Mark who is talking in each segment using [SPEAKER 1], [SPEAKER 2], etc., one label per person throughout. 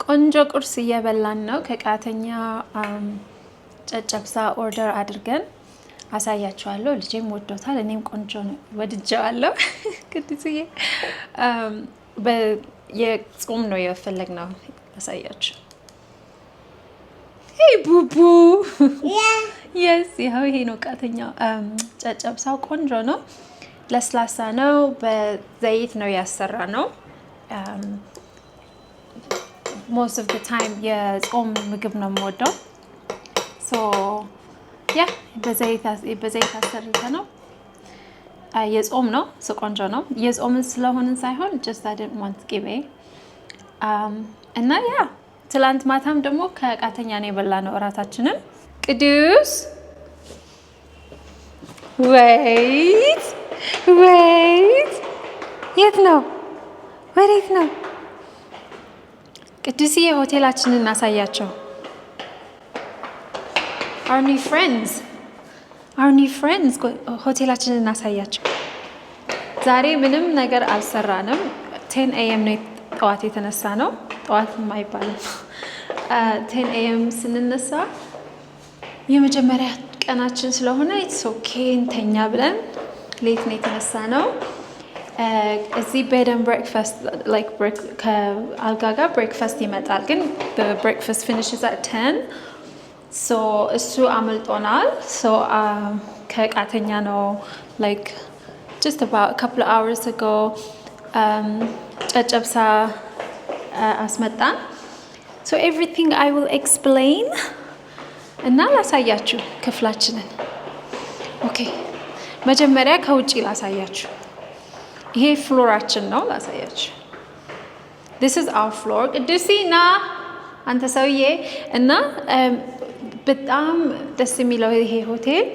[SPEAKER 1] ቆንጆ ቁርስ እየበላን ነው። ከቃተኛ ጨጨብሳ order አድርገን አሳያችኋለሁ። ልጄም ወዶታል፣ እኔም ቆንጆ ነው ወድጀዋለሁ። ቅዱስዬ፣ የጾም ነው የፈለግነው። አሳያችሁ። Hey boo boo, yes፣ ይኸው ይሄ ነው ቃተኛ ጨጨብሳው። ቆንጆ ነው፣ ለስላሳ ነው፣ በዘይት ነው ያሰራነው። Most of the time የጾም ምግብ ነው የምወደው። So yeah፣ በዘይት አሰርተን ነው፣ የጾም ነው፣ ቆንጆ ነው። የጾምን ስለሆንን ሳይሆን just I didn't want ቅቤ። እና yeah፣ ትላንት ማታም ደግሞ ከቃተኛ ነው የበላነው እራታችንን። ቅዱስ፣ wait, wait፣ የት ነው? ወዴት ነው? ቅዱስዬ፣ ሆቴላችንን እናሳያቸው። Our new friends, our new friends፣ ሆቴላችንን እናሳያቸው። ዛሬ ምንም ነገር አልሰራንም። 10 a.m. ነው ጠዋት የተነሳነው። ጠዋት አይባልም። 10 a.m. ስንነሳ የመጀመሪያ ቀናችን ስለሆነ it's okay እንተኛ ብለን late ነው የተነሳነው። እዚህ bed and breakfast ከአልጋ ጋር breakfast ይመጣል፣ ግን breakfast finishes at 10፣ so እሱ አመልጦናል። So ከቃተኛ ነው like just about couple hours ago ጨጨብሳ አስመጣን። So everything I will explain እና ላሳያችሁ ክፍላችንን። Okay፣ መጀመሪያ ከውጭ ላሳያችሁ። ይሄ floor ኣችን ነው፣ ላሳያችሁ። This is our floor። ቅዱሲ ና አንተ ሰውዬ። እና በጣም ደስ የሚለው ይሄ ሆቴል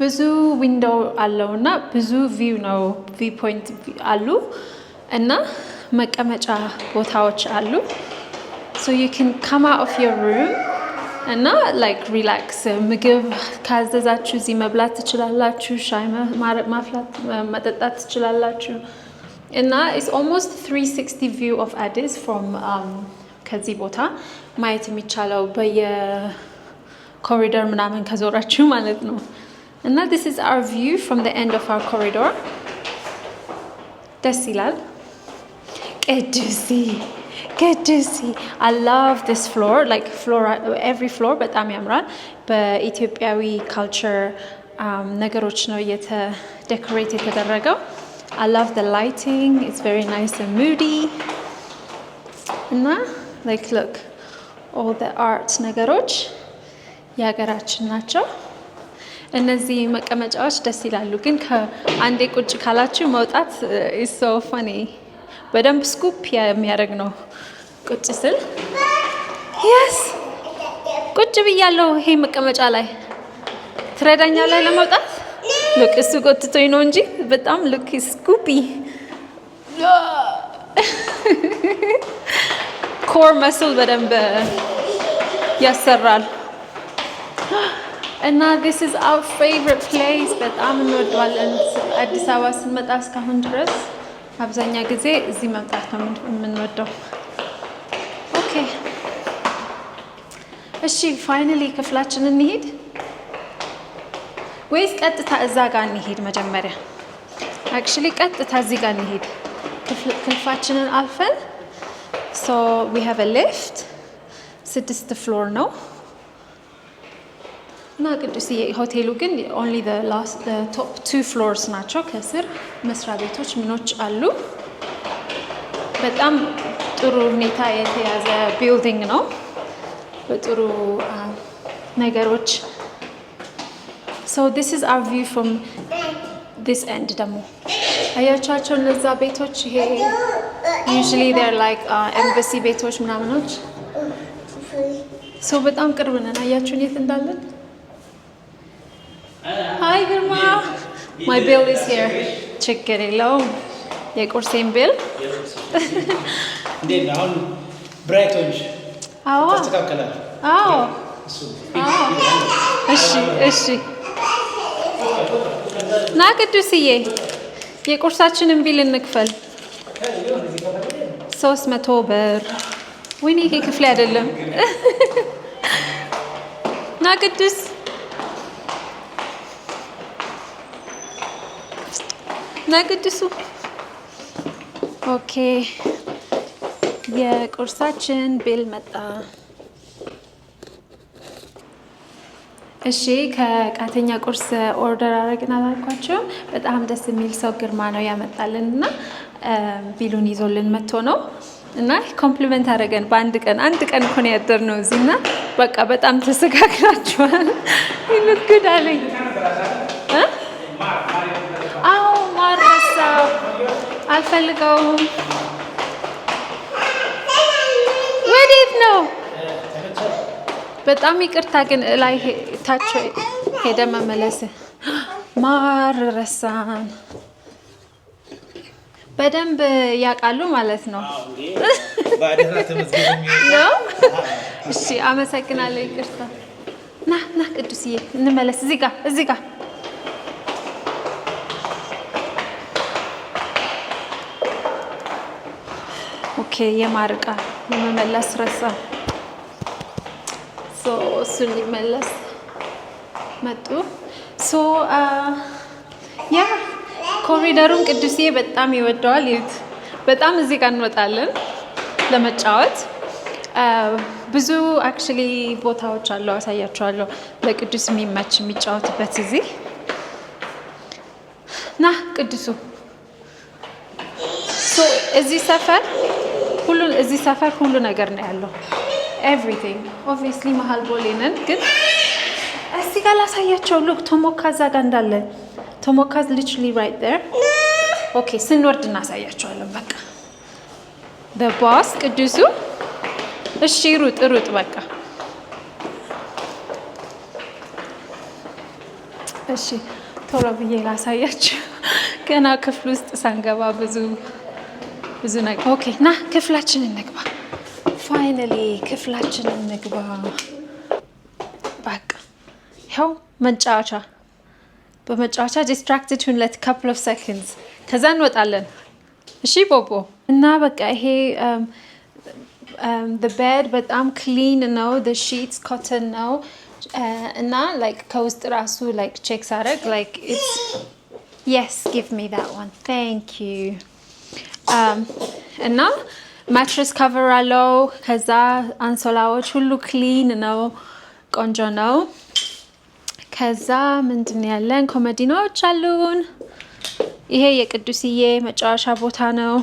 [SPEAKER 1] ብዙ window አለው እና ብዙ view ነው፣ view point አሉ እና መቀመጫ ቦታዎች አሉ። So you can come out of your room እና like relax፣ ምግብ ካዘዛችሁ እዚህ መብላት ትችላላችሁ። ሻይ ማፍላት መጠጣት ትችላላችሁ። እና it's almost 360 view of Addis from ከዚህ ቦታ ማየት የሚቻለው በየኮሪደር ምናምን ከዞራችሁ ማለት ነው። እና this is our view from the end of our corridor። ደስ ይላል። ቅዱሲ፣ ቅዱሲ፣ I love this floor, like floor, every floor በጣም ያምራል። በኢትዮጵያዊ culture ነገሮች ነው decorate የተደረገው። I love the lighting, it's very nice and moody። እና like look, all the art ነገሮች የሀገራችን ናቸው። እነዚህ መቀመጫዎች ደስ ይላሉ፣ ግን ከአንዴ ቁጭ ካላችሁ መውጣት is so funny። በደንብ scoop የሚያደርግ ነው ቁጭ ስል። Yes፣ ቁጭ ብያለሁ። ይሄ መቀመጫ ላይ ትረዳኛለህ ለመውጣት? Look፣ እሱ ጎትቶኝ ነው እንጂ በጣም look, scoopy core muscle በደንብ ያሰራል። እና this is our favorite place፣ በጣም እንወደዋለን። አዲስ አበባ ስንመጣ እስካሁን ድረስ አብዛኛ ጊዜ እዚህ መምጣት ነው የምንወደው። Okay፣ እሺ፣ finally ክፍላችን እንሂድ ወይስ ቀጥታ እዛ ጋር እንሂድ? መጀመሪያ actually ቀጥታ እዚህ ጋር እንሂድ። ክፍላችንን አልፈን፣ so we have a lift፣ ስድስት floor ነው። እና ቅዱስዬ፣ ሆቴሉ ግን only top two floors ናቸው። ከስር መስሪያ ቤቶች ምኖች አሉ። በጣም ጥሩ ሁኔታ የተያዘ building ነው። በጥሩ ነገሮች። So this is our view from this end። ደግሞ አያቸዋቸው እነዛ ቤቶች፣ ይሄ usually they're like embassy ቤቶች ምናምኖች። So በጣም ቅርብ ነን። አያችሁን የት እንዳለን? Hi ግርማ፣ my bill is here። ችግር የለውም። የቁርሴን bill።
[SPEAKER 2] እንዴት ነው አሁን? Bright ሆንሽ።
[SPEAKER 1] አዎ።
[SPEAKER 2] ተስተካከላል።
[SPEAKER 1] አዎ። እሺ። ና ቅዱስዬ፣ የቁርሳችንን bill እንክፈል። 300 ብር። ወይኔ ይሄ ክፍሌ አይደለም። ና ቅዱስ፣ ና ቅዱሱ። Okay፣ የቁርሳችን bill መጣ። እሺ፣ ከቃተኛ ቁርስ order አደረግን አላልኳቸውም? በጣም ደስ የሚል ሰው ግርማ ነው ያመጣልን እና bill ኡን ይዞልን መጥቶ ነው እና compliment አደረገን። በአንድ ቀን፣ አንድ ቀን እኮ ነው ያደርነው እዚህ እና በቃ በጣም ተስተካክላችኋል፣ look good አለኝ። እ? አዎ፣ ማር ረሳው፣ አልፈልገውም። ወዴት ነው? በጣም ይቅርታ ግን ላይ ታች ሄደ መመለስ። ማር ረሳን። በደንብ ያውቃሉ ማለት ነው።
[SPEAKER 2] በአደራ ተመዝገብ የሚሆን
[SPEAKER 1] ነው። እሺ፣ አመሰግናለሁ። ይቅርታ። ና ና ቅዱስዬ፣ እንመለስ። እዚህ ጋር፣ እዚህ ጋር። Okay፣ የማር ዕቃ ለመመለስ ረሳ። So እሱን ሊመለስ መጡ። So yeah፣ ኮሪደሩን ቅዱስዬ በጣም ይወደዋል። ይዩት፣ በጣም እዚህ ጋር እንወጣለን ለመጫወት። ብዙ actually ቦታዎች አሉ፣ አሳያቸዋለሁ። ለቅዱስ የሚመች የሚጫወትበት እዚህ። ና ቅዱሱ። So እዚህ ሰፈር ሁሉ ነገር ነው ያለው። Everything። Obviously መሀል ቦሌ ነን፣ ግን እዚህ ጋር ላሳያቸው። Look፣ ቶሞካ እዛ ጋር እንዳለ፣ ቶሞካ literally right there። Okay፣ ስንወርድ እናሳያቸዋለን። በቃ በባስ ቅዱሱ። እሺ፣ ሩጥ ሩጥ በቃ። እሺ፣ ቶሎ ብዬ ላሳያችሁ ገና ክፍል ውስጥ ሳንገባ ብዙ ብዙ ነገር። Okay፣ ና ክፍላችን እንግባ። Finally ክፍላችን እንግባ። በቃ ይኸው መጫወቻ፣ በመጫወቻ distracted ሁን ለ couple of seconds፣ ከዛ እንወጣለን። እሺ ቦቦ። እና በቃ ይሄ bed በጣም clean ነው። Sheets cotton ነው እና like ከውስጥ ራሱ like check ሳደርግ like it's, yes, give me that one, thank you። እና mattress cover አለው። ከዛ አንሶላዎች ሁሉ clean ነው፣ ቆንጆ ነው። ከዛ ምንድን ያለን ኮመዲኖች አሉን። ይሄ የቅዱስዬ መጫወቻ ቦታ ነው።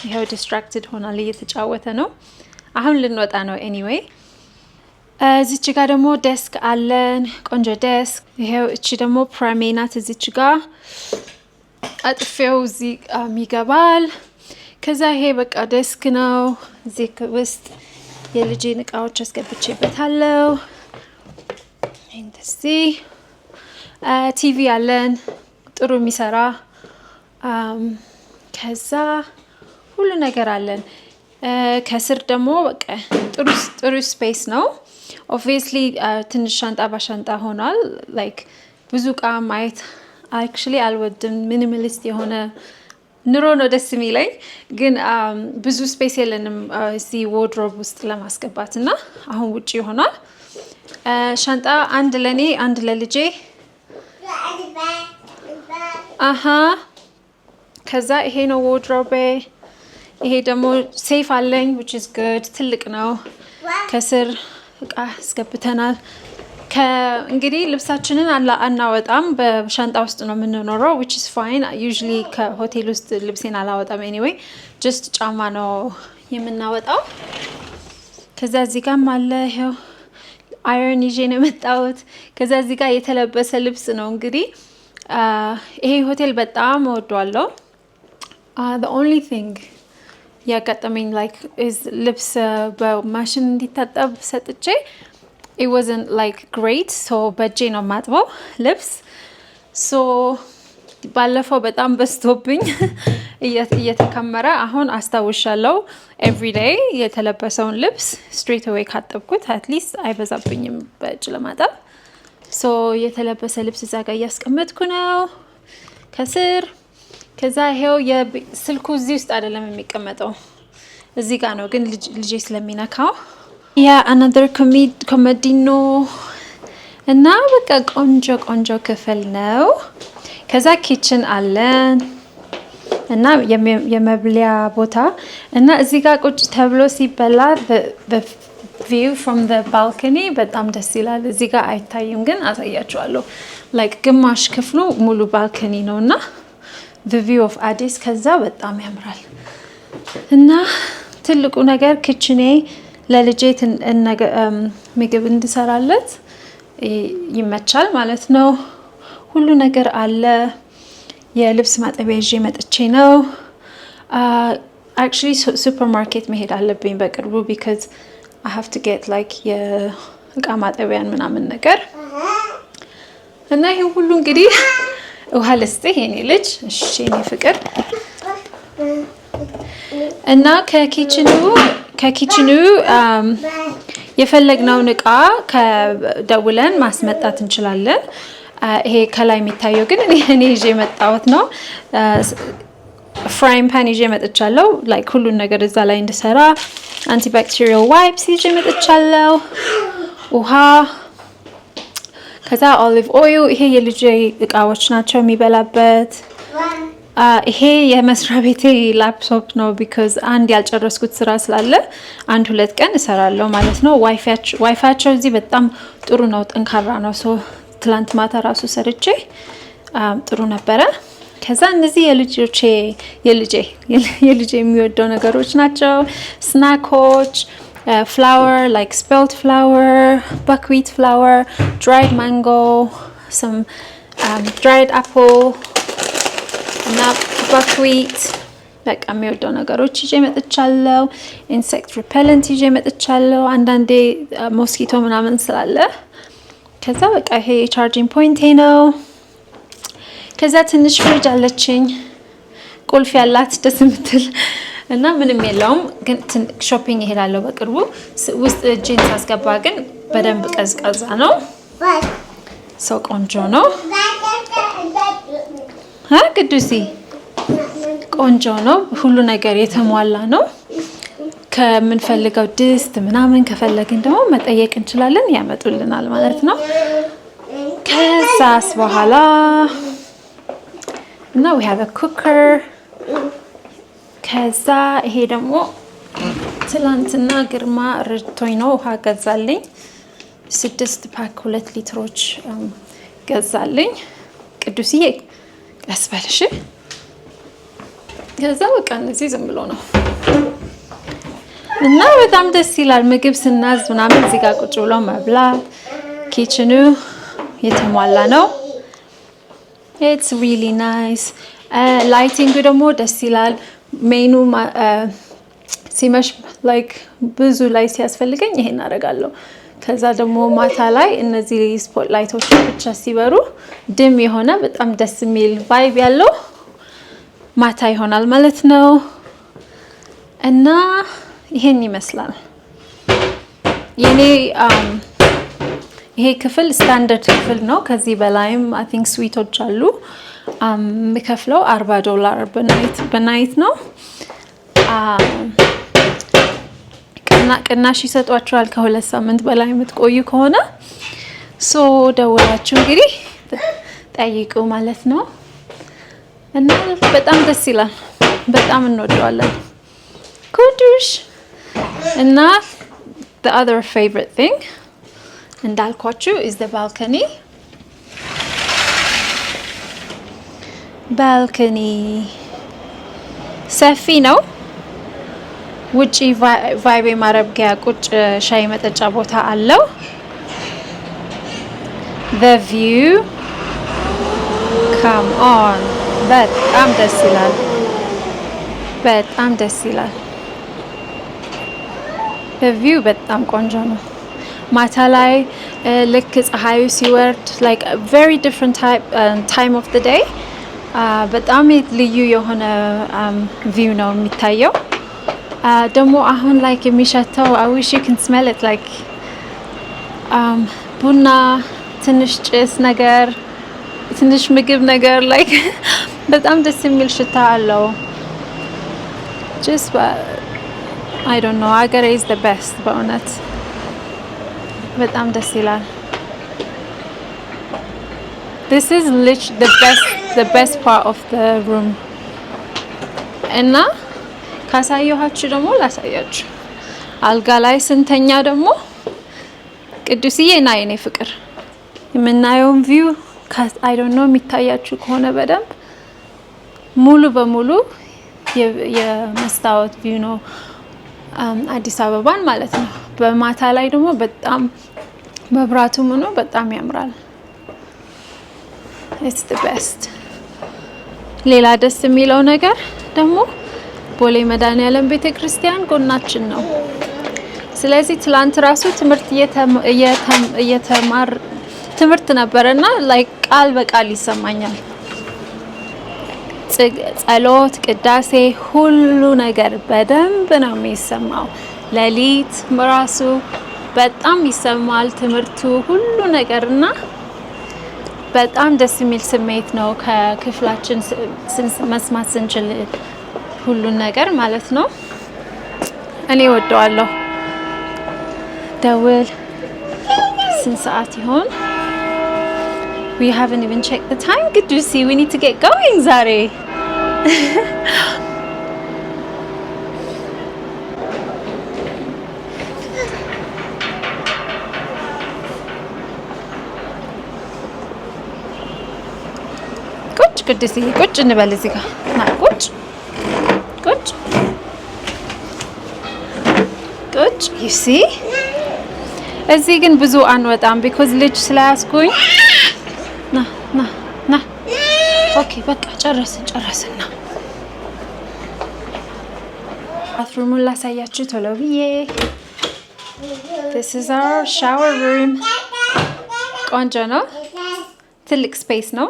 [SPEAKER 1] ይኸው distracted ሆኗል፣ እየተጫወተ ነው። አሁን ልንወጣ ነው። Anyway፣ እዚች ጋ ደግሞ desk አለን፣ ቆንጆ desk። ይኸው እቺ ደግሞ ፕራሜ ናት። እዚች ጋ አጥፌው እዚህ ይገባል። ከዛ ይሄ በቃ desk ነው። እዚህ ውስጥ የልጄን እቃዎች አስገብቼበታለሁ። እንደዚህ ቲቪ አለን ጥሩ የሚሰራ። ከዛ ሁሉ ነገር አለን። ከስር ደግሞ በቃ ጥሩ ጥሩ space ነው። Obviously ትንሽ ሻንጣ በሻንጣ ሆኗል። Like ብዙ እቃ ማየት actually አልወድም። Minimalist የሆነ ኑሮ ነው ደስ የሚለኝ። ግን ብዙ space የለንም እዚህ wardrobe ውስጥ ለማስገባት እና አሁን ውጭ ይሆናል። ሻንጣ አንድ ለእኔ፣ አንድ ለልጄ። አሀ፣ ከዛ ይሄ ነው wardrobe ኤ። ይሄ ደግሞ safe አለኝ which is good፣ ትልቅ ነው። ከስር እቃ አስገብተናል። እንግዲህ ልብሳችንን አናወጣም፣ በሻንጣ ውስጥ ነው የምንኖረው which is fine። Usually ከሆቴል ውስጥ ልብሴን አላወጣም። Anyway፣ just ጫማ ነው የምናወጣው። ከዛ እዚህ ጋርም አለ፣ ይኸው iron ይዤ ነው የመጣሁት። ከዛ እዚህ ጋር የተለበሰ ልብስ ነው። እንግዲህ ይሄ ሆቴል በጣም እወደዋለሁ። Only thing ያጋጠመኝ like is ልብስ በማሽን እንዲታጠብ ሰጥቼ it wasn't like great፣ so በእጄ ነው የማጥበው ልብስ። So ባለፈው በጣም በዝቶብኝ እየተከመረ አሁን አስታውሻለሁ። Everyday የተለበሰውን ልብስ straight away ካጠብኩት at least አይበዛብኝም በእጅ ለማጠብ። So የተለበሰ ልብስ እዛ ጋር እያስቀመጥኩ ነው ከስር። ከዛ ይሄው ስልኩ እዚህ ውስጥ አይደለም የሚቀመጠው። እዚህ ጋር ነው ግን ልጄ ስለሚነካው። Yeah, another ኮመዲኖ እና በቃ ቆንጆ ቆንጆ ክፍል ነው። ከዛ kitchen አለን እና የመብሊያ ቦታ እና እዚህ ጋር ቁጭ ተብሎ ሲበላ view from the balcony በጣም ደስ ይላል። እዚህ ጋር አይታይም ግን አሳያችኋለሁ። Like ግማሽ ክፍሉ ሙሉ balcony ነው እና the view of አዲስ ከዛ በጣም ያምራል። እና ትልቁ ነገር kitchen ኤ ለልጄ ምግብ እንድሰራለት ይመቻል ማለት ነው። ሁሉ ነገር አለ። የልብስ ማጠቢያ ይዤ መጥቼ ነው። Actually ሱፐር ማርኬት መሄድ አለብኝ በቅርቡ because I have to get like የእቃ ማጠቢያን ምናምን ነገር። እና ይህ ሁሉ እንግዲህ፣ ውሃ ልስጥህ የኔ ልጅ፣ እሺ የኔ ፍቅር። እና ከ kitchen ኑ የፈለግነውን እቃ ከደውለን ማስመጣት እንችላለን። ይሄ ከላይ የሚታየው ግን እኔ ይዤ የመጣሁት ነው። Frying pan ይዤ መጥቻለሁ። Like ሁሉን ነገር እዛ ላይ እንድሰራ። Antibacterial wipes ይዤ መጥቻለሁ። ውሃ፣ ከዛ olive oil። ይሄ የልጄ እቃዎች ናቸው የሚበላበት። ይሄ የመስሪያ ቤቴ ላፕቶፕ ነው። Because አንድ ያልጨረስኩት ስራ ስላለ አንድ ሁለት ቀን እሰራለሁ ማለት ነው። ዋይፋቸው እዚህ በጣም ጥሩ ነው፣ ጠንካራ ነው። So ትላንት ማታ ራሱ ሰርቼ ጥሩ ነበረ። ከዛ እነዚህ የልጆቼ የልጄ የሚወደው ነገሮች ናቸው። Snack ኦች፣ flour, like spelt flour፣ buckwheat flour፣ dried mango፣ some dried apple እና buckwheat፣ በቃ የሚወደው ነገሮች ይዤ መጥቻለሁ። Insect repellent ይዤ መጥቻለሁ። አንዳንዴ mosquito ምናምን ስላለ። ከዛ በቃ ይሄ የ charging point ኤ ነው። ከዛ ትንሽ ፍሪጅ አለችኝ፣ ቁልፍ ያላት፣ ደስ የምትል እና ምንም የለውም። ግን shopping እሄዳለሁ በቅርቡ። ውስጥ እጄን ሳስገባ ግን በደንብ ቀዝቃዛ ነው። So ቆንጆ ነው። ቅዱሲ፣ ቆንጆ ነው። ሁሉ ነገር የተሟላ ነው። ከምንፈልገው ድስት ምናምን ከፈለግን ደግሞ መጠየቅ እንችላለን፣ ያመጡልናል ማለት ነው። ከዛስ በኋላ እና we have a cooker። ከዛ ይሄ ደግሞ ትላንትና ግርማ ረድቶኝ ነው፣ ውሃ ገዛልኝ። ስድስት pack 2 ሊትሮች ገዛልኝ። ቅዱስዬ፣ ቀስ በልሽ። ከዛ በቃ እነዚህ ዝም ብሎ ነው እና በጣም ደስ ይላል። ምግብ ስናዝ ምናምን እዚህ ጋር ቁጭ ብሎ መብላት። Kitchen ኑ የተሟላ ነው። It's really nice። Lighting ኡ ደግሞ ደስ ይላል። ሜኑ ሲመሽ like ብዙ light ሲያስፈልገኝ ይሄን አደርጋለሁ። ከዛ ደግሞ ማታ ላይ እነዚህ spot light ኦች ብቻ ሲበሩ dim የሆነ በጣም ደስ የሚል vibe ያለው ማታ ይሆናል ማለት ነው። እና ይሄን ይመስላል የኔ። ይሄ ክፍል ስታንዳርድ ክፍል ነው። ከዚህ በላይም I think suite ኦች አሉ። የምከፍለው 40 ዶላር በ night ነው። ቅናሽ ይሰጧችኋል ከ2 ሳምንት በላይ የምትቆዩ ከሆነ። So ደውላችሁ እንግዲህ ጠይቁ ማለት ነው። እና በጣም ደስ ይላል። በጣም እንወደዋለን። ኩዱሽ። እና the other favorite thing እንዳልኳችሁ is the balcony። Balcony ሰፊ ነው። ውጪ vibe ማረጊያ፣ ቁጭ ሻይ መጠጫ ቦታ አለው። The view, come on፣ በጣም ደስ ይላል። በጣም ደስ ይላል። The view በጣም ቆንጆ ነው። ማታ ላይ ልክ ፀሐዩ ሲወርድ like very different time of the day፣ በጣም ልዩ የሆነ view ነው የሚታየው። ደግሞ አሁን like የሚሸተው፣ I wish you can smell it, like ቡና፣ ትንሽ ጭስ ነገር፣ ትንሽ ምግብ ነገር፣ like በጣም ደስ የሚል ሽታ አለው። Just I don't know፣ ሀገሬ is the best። በእውነት በጣም ደስ ይላል። This is literally the best part of the room። እና ካሳየኋችሁ ደግሞ ላሳያችሁ። አልጋ ላይ ስንተኛ ደግሞ፣ ቅዱስዬ ና የኔ ፍቅር፣ የምናየውን view I don't know የሚታያችሁ ከሆነ በደንብ፣ ሙሉ በሙሉ የመስታወት view ነው፣ አዲስ አበባን ማለት ነው። በማታ ላይ ደግሞ በጣም መብራቱ ምኑ በጣም ያምራል። It's the best። ሌላ ደስ የሚለው ነገር ደግሞ ቦሌ መድኃኔዓለም ቤተ ክርስቲያን ጎናችን ነው። ስለዚህ ትላንት ራሱ ትምህርት እየተማር ትምህርት ነበረና like ቃል በቃል ይሰማኛል። ጸሎት፣ ቅዳሴ፣ ሁሉ ነገር በደንብ ነው የሚሰማው። ሌሊት ራሱ በጣም ይሰማል ትምህርቱ፣ ሁሉ ነገር። እና በጣም ደስ የሚል ስሜት ነው ከክፍላችን መስማት ስንችል ሁሉን ነገር ማለት ነው። እኔ ወደዋለሁ። ደውል፣ ስንት ሰዓት ይሆን? We haven't even checked the time. ቅዱሲ፣ we need to get going ዛሬ። ቁጭ ቅዱስዬ፣ ቁጭ እንበል እዚህ ጋር። ና ቁጭ ቁጭ ቁጭ። You see፣ እዚህ ግን ብዙ አንወጣም because ልጅ ስለያዝኩኝ። ና ና ና። Okay፣ በቃ ጨረስን ጨረስን። ና bathroom ኡን ላሳያችሁ ቶሎ ብዬ። This is our shower room። ቆንጆ ነው። ትልቅ space ነው።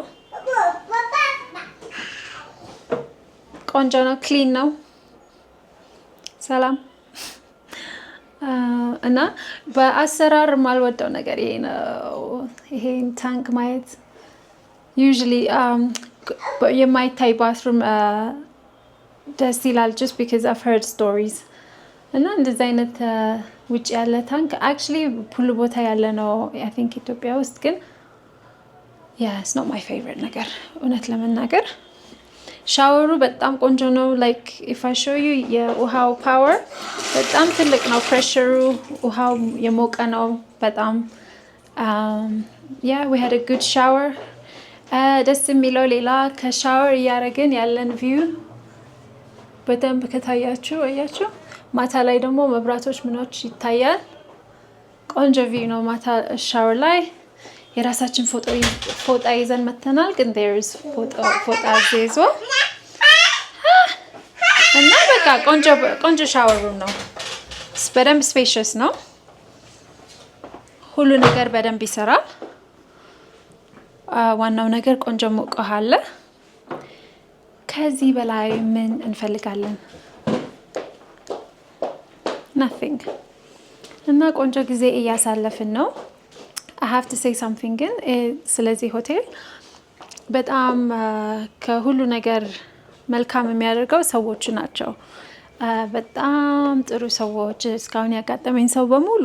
[SPEAKER 1] ቆንጆ ነው። Clean ነው። ሰላም። እና በአሰራር የማልወደው ነገር ይሄ ነው። ይሄን tank ማየት፣ usually የማይታይ bathroom ደስ ይላል just because I've heard stories። እና እንደዚህ አይነት ውጭ ያለ tank actually ሁሉ ቦታ ያለ ነው I think ኢትዮጵያ ውስጥ፣ ግን yeah, it's not my favorite ነገር እውነት ለመናገር። ሻወሩ በጣም ቆንጆ ነው። Like if I show you፣ የውሃው power በጣም ትልቅ ነው። Pressure ኡ ውሃው የሞቀ ነው በጣም። Yeah, we had a good shower። ደስ የሚለው ሌላ ከሻወር እያደረግን ያለን view በደንብ ከታያችሁ፣ አያችሁ። ማታ ላይ ደግሞ መብራቶች ምኖች ይታያል። ቆንጆ view ነው። ማታ ሻወር ላይ የራሳችን ፎጣ ይዘን መተናል፣ ግን there's ፎጣ ዘይዞ እና በቃ ቆንጆ shower room ነው። በደንብ spacious ነው። ሁሉ ነገር በደንብ ይሰራል። ዋናው ነገር ቆንጆ ሙቅ ውሃ አለ። ከዚህ በላይ ምን እንፈልጋለን? Nothing። እና ቆንጆ ጊዜ እያሳለፍን ነው። I have to say something ግን ስለዚህ ሆቴል፣ በጣም ከሁሉ ነገር መልካም የሚያደርገው ሰዎቹ ናቸው። በጣም ጥሩ ሰዎች እስካሁን ያጋጠመኝ ሰው በሙሉ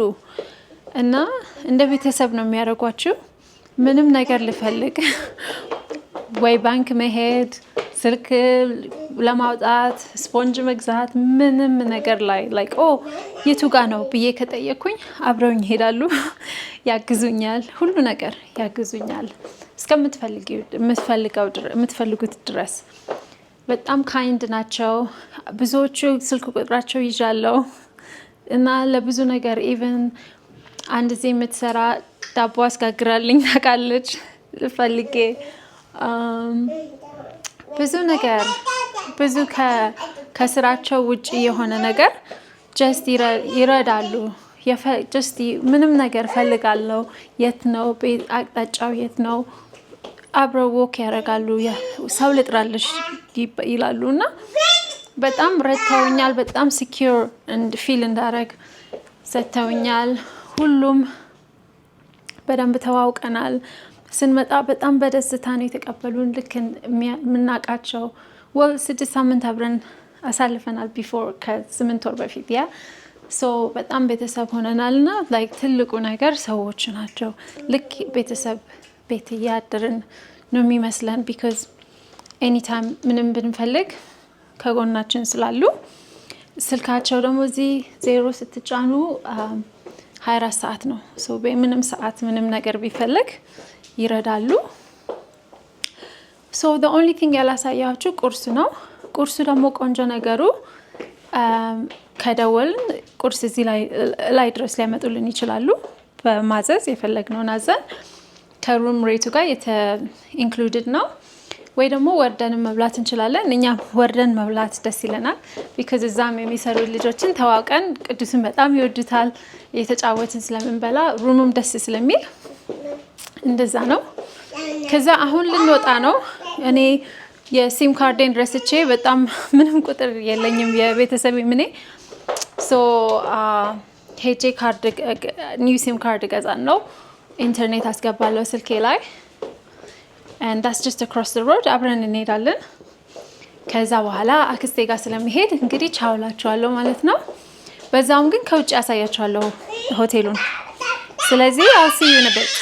[SPEAKER 1] እና እንደ ቤተሰብ ነው የሚያደርጓችሁ። ምንም ነገር ልፈልግ፣ ወይ ባንክ መሄድ፣ ስልክ ለማውጣት፣ ስፖንጅ መግዛት፣ ምንም ነገር ላይ like "oh፣ የቱ ጋ ነው?" ብዬ ከጠየቅኩኝ አብረውኝ ይሄዳሉ፣ ያግዙኛል፣ ሁሉ ነገር ያግዙኛል እስከምትፈልጉት ድረስ። በጣም kind ናቸው። ብዙዎቹ ስልክ ቁጥራቸው ይዣለው እና ለብዙ ነገር፣ even አንድ ጊዜ የምትሰራ ዳቦ አስጋግራልኝ ታውቃለች ፈልጌ። ብዙ ነገር፣ ብዙ ከስራቸው ውጭ የሆነ ነገር just ይረዳሉ። Just ምንም ነገር ፈልጋለሁ፣ የት ነው አቅጣጫው፣ የት ነው፣ አብረው walk ያደርጋሉ። ሰው ልጥራልሽ ይላሉ እና በጣም ረድተውኛል። በጣም secure feel እንዳረግ ሰጥተውኛል። ሁሉም በደንብ ተዋውቀናል። ስንመጣ በጣም በደስታ ነው የተቀበሉን። ልክ የምናውቃቸው፣ well፣ 6 ሳምንት አብረን አሳልፈናል before ከ8 ወር በፊት። Yeah, so በጣም ቤተሰብ ሆነናል እና like ትልቁ ነገር ሰዎች ናቸው። ልክ ቤተሰብ ቤት እያደርን ነው የሚመስለን because anytime ምንም ብንፈልግ ከጎናችን ስላሉ። ስልካቸው ደግሞ እዚህ ዜሮ ስትጫኑ 24 ሰዓት ነው። So በምንም ሰዓት ምንም ነገር ቢፈለግ ይረዳሉ። So the only thing ያላሳያችሁ ቁርስ ነው። ቁርሱ ደግሞ ቆንጆ ነገሩ ከደወልን ቁርስ እዚህ ላይ ድረስ ሊያመጡልን ይችላሉ። በማዘዝ የፈለግነውን አዘን ከ room rate ኡ ጋር included ነው። ወይ ደግሞ ወርደን መብላት እንችላለን። እኛ ወርደን መብላት ደስ ይለናል። Because እዛም የሚሰሩ ልጆችን ተዋውቀን ቅዱስን በጣም ይወዱታል። እየተጫወትን ስለምንበላ room ኡም ደስ ስለሚል እንደዛ ነው። ከዛ አሁን ልንወጣ ነው። እኔ የ SIM card ኤን ረስቼ በጣም ምንም ቁጥር የለኝም የቤተሰብ ምኔ። So ሄጄ card new SIM card እገዛለሁ። ኢንተርኔት አስገባለሁ ስልኬ ላይ and that's just across the road። አብረን እንሄዳለን። ከዛ በኋላ አክስቴ ጋር ስለምሄድ እንግዲህ ቻው እላችኋለሁ ማለት ነው። በዛውም ግን ከውጭ ያሳያችኋለሁ ሆቴሉን። ስለዚህ I'll see you in a bit.